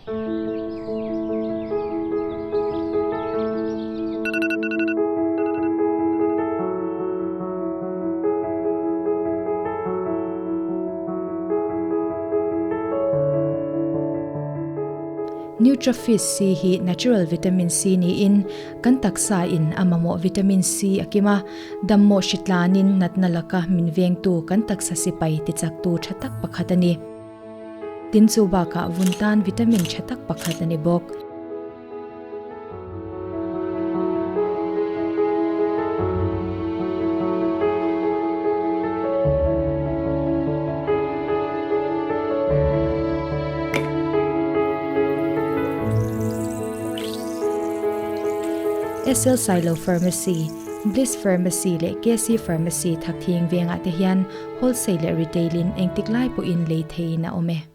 Nutrafizz C hi natural vitamin C niin kan taksa in a mamawh vitamin C a kim a, dammawh hritlanin natna laka min vengtu kan taksa sipai tichaktu tha tak pakhat a ni. Tin chu bakah vun tan vitamin tha tak pakhat a ni bawk. SL Sailo Pharmacy, Bliss Pharmacy leh KC Pharmacy Thakthing vengah te hian wholesale leh retail in engtik lai pawhin lei theiin a awm e.